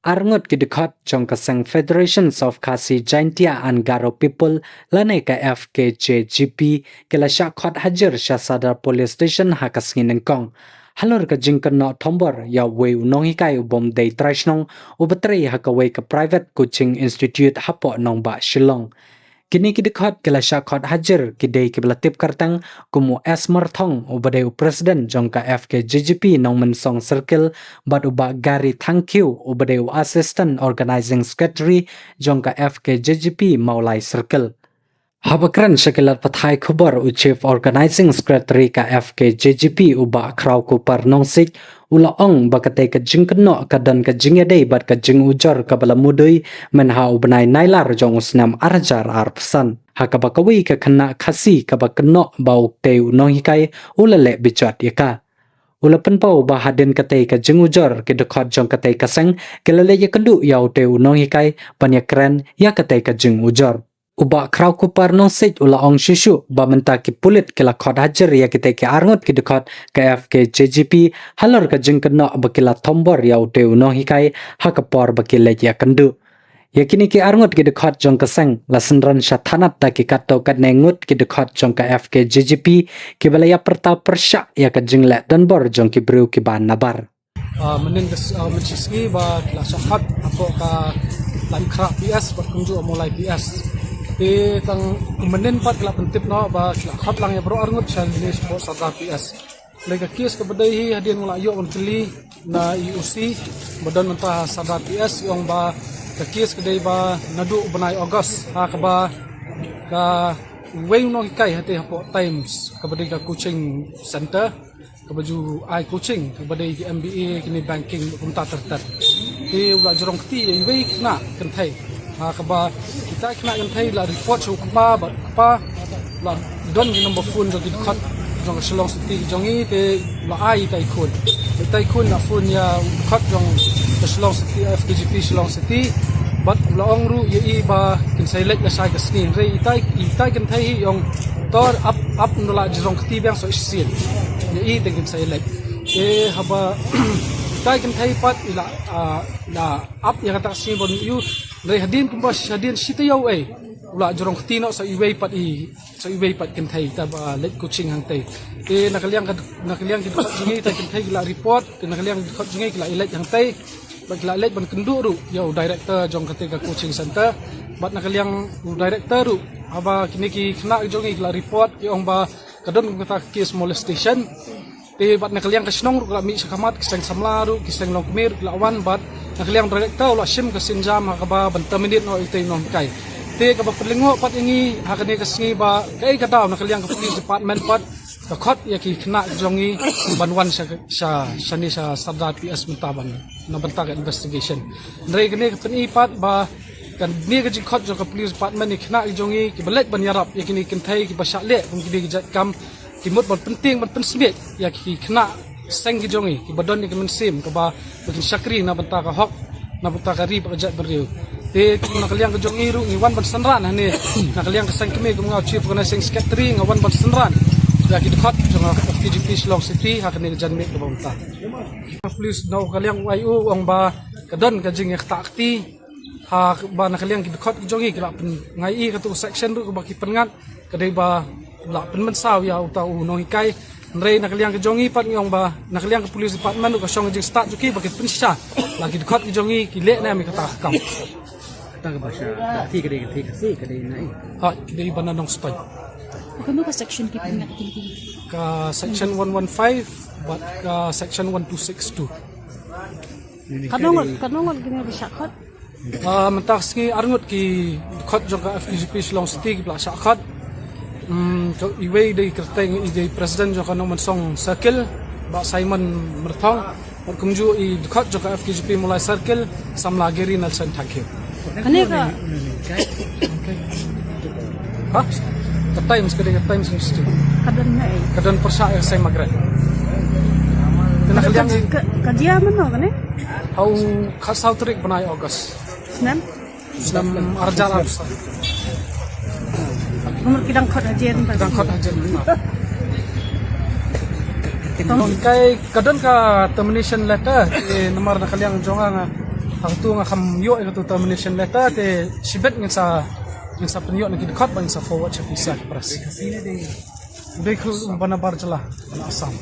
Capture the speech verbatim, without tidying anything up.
Arngut ki dkhot jong ka seng Federations of Khasi Jaintia and Garo People lane ka F K J G P ki la shah khot hajir sha Sadar Police Station ha ka sngi nyngkong halor ka jingkynnoh thombor ïa uwei u nonghikai u bym dei trai shnong uba trei ha kawei ka private coaching institute hapoh nongbah Shillong. Kine ki dkhot ki la shah khot hajir ki dei kiba la tip kyrteng kum u S Marthong uba dei u president jong ka F K J G P Nongmensong Circle bad u Bah Gari Thangkhiew uba dei u assistant organizing secretary jong ka F K J G P Mawlai Circle. Haba kren sha ki lad pathai khubor u chief organizing secretary ka F K J G P u Bah Khraw Kupar Nongsih u la ong ba katei ka jingkynnoh ka don ka jingïadei bad ka jingujor kaba la mudui mynha u bnai Nailar jong u snem ar hajar arphew san ha kaba kawei ka khynnah Khasi kaba kynnoh ba utei u nonghikai u la leh bijot ïa ka. U la pynpaw ba hadien katei ka jingujor ki dkhot jong katei ka seng ki la leit ïakynduh ïa utei u nonghikai ban ïakren ïa katei ka jingujor. U Bah Khraw Kupar Nongsih u la ong shuh shuh ba mynta ki pulit ki la khot hajir ïa kitei ki arngut ki dkhot ka F K J G P halor ka jingkynnoh ba ki la thombor ïa utei u nonghikai ha ka por ba ki leit ïakynduh. Ïa kine ki arngut ki dkhot jong ka seng la synran sha thanat da ki katto katne ngut ki dkhot jong ka F K J G P kiba la ïapyrta pyrshah ïa ka jingleh donbor jong ki briew kiba nabar. Ah, mynnin ka s-, ah, mynta sngi ba ki la shah khot hapoh ka Laitkhrah P S bad kumjuh Mawlai P S. Te tang mynnin pat ki la pyntip noh ba ki la khot lang ïa baroh arngut sha list hapoh Sadar P S. Lei ka case kaba dei hi hadien nga la ïoh ban kylli na i O C ba don mynta ha Sadar P S i ong ba ka case ka dei ba naduh u bnai August ha kaba ka wei u nonghikai hatei hapoh Times kaba dei ka coaching center kaba ju ai coaching kaba dei ki M B A kine banking kumta ter ter. Te u la jrong kti ïa iwei khynnah kynthei. Ha kaba kita khynnah kynthei la report sha u kpa bad u kpa la don ki number phone jong ki dkhot jong ka Shillong City jong i te la ai itai khun. Itai khun la phone ïa u dkhot jong ka Shillong City, F K J P Shillong City. Bad la ong ruh ïa i ba kin sa ïaleit lashai ka sngi. Hynrei itai, itai kynthei hi ong tor ap, ap nda la jrong kti biang sa shisien. Ïa i te kin sa ïaleit. Te haba itai kynthei pat i la, ah, la ap ïa kata ka sngi ban ïoh. Hynrei hadien kumba hadien shi taïew ei u la jrong kti noh sa iwei pat i, sa iwei pat kynthei ta ba leit coaching hangtei. Te na ka liang ka, na ka liang ki dkhot jong ngi ta kynthei ki la report, te na ka liang ki dkhot jong ngi ki la ïaleit hangtei. Bad ki la leit ban kynduh ruh ïa u director jong katei ka coaching center. Bad na ka liang u director ruh haba kine ki khynnah jong ngi ki la report ki ong ba ka don kum kata ka case molestation. Te bad na ka liang ka shnong ruh ka la mih sha khmat, ki seng samla ruh, ki seng longkmie ruh ki la wan, bad na ka liang director u la shim ka sienjam ha kaba ban terminate noh ïa utei u nonghikai. Te kaba pynlyngngoh pat ïa ngi ha kane ka sngi ba kaei ka daw na ka liang ka police department pat ka khot ïa ki khynnah jong ngi ban wan sha, sha, shane sha Sadar P S mynta ban na bynta ka investigation. Hynrei kane ka pyni pat ba kane ka jingkhot jong ka police department ïa ki khynnah jong ngi kiba leit ban ïarap ïa kine ki kynthei kiba shah leh kum kine ki jait kam ki mut ban pyntieng ban pynsmiej ïa ki khynnah seng ki jong ngi kiba don ïa ki mynsiem kaba ba kin shakri na bynta ka hok na bynta ka ri bad ka jaitbynriew. Te na ka liang ka jong ngi ruh ngi wan ban synran hangne na ka liang ka seng kmie kum nga u chief organizing secretary nga wan ban synran ïa ki dkhot jong ka F K J P Shillong City ha kane ka janmiet kaba mynta. Ka police na ka liang u I O u ong ba ka don ka jingïaktah kti ha ba na ka liang ki dkhot ki jong ngi ki la pyn, nga i katu section ruh kaba ki pynngat ka dei ba la pynmynsaw ïa uta u nonghikai. Hynrei na ka liang ka jong ngi pat ngi ong ba na ka liang ka police department ruh ka shong ka jingstad jong ki ba ki pynshisha la ki dkhot ki jong ngi ki leh ne em ïa kata ka kam. Kata ka ba sha kti ka dei, kti ka si ka dei na i. Ha, ki dei ba na Nongstoiñ. Kano ka section ki pynngat ki? Ka section one one five bad ka section one two six two. Kano ngut, kano ngut kine ba shah khot? Ah, mynta ka sngi arngut ki dkhot jong ka F K J P Shillong City ki ba la shah khot. Hmm, ka iwei dei kyrteng i dei president jong ka Nongmensong Circle, Bah Simon Myrthong. Bad kumjuh i dkhot jong ka F K J P Mawlai Circle, samla Gary Nelson Thangkhiew. Kane ka Ha? Ka Times, ka dei ka Times Institute. Ka don na ei? Ka don pyrshah ïa ka Saint Margaret. Kane ka liang ka, ka jia mano kane? Hau ka saw tarik bnai August. Snem? Snem arjar arsa. Umur ki dang khot hajir. Ki dang khot hajir. Tong kai ka don ka termination letter, eh, namar na ka liang jong nga Hangtu nga kham ïoh ïa katu termination letter te shibit ngin sa ngin sa pynïoh na ki dkhot ba ngin sa forward sha pisa ki press. Dei khul ban bar jylla na Assam.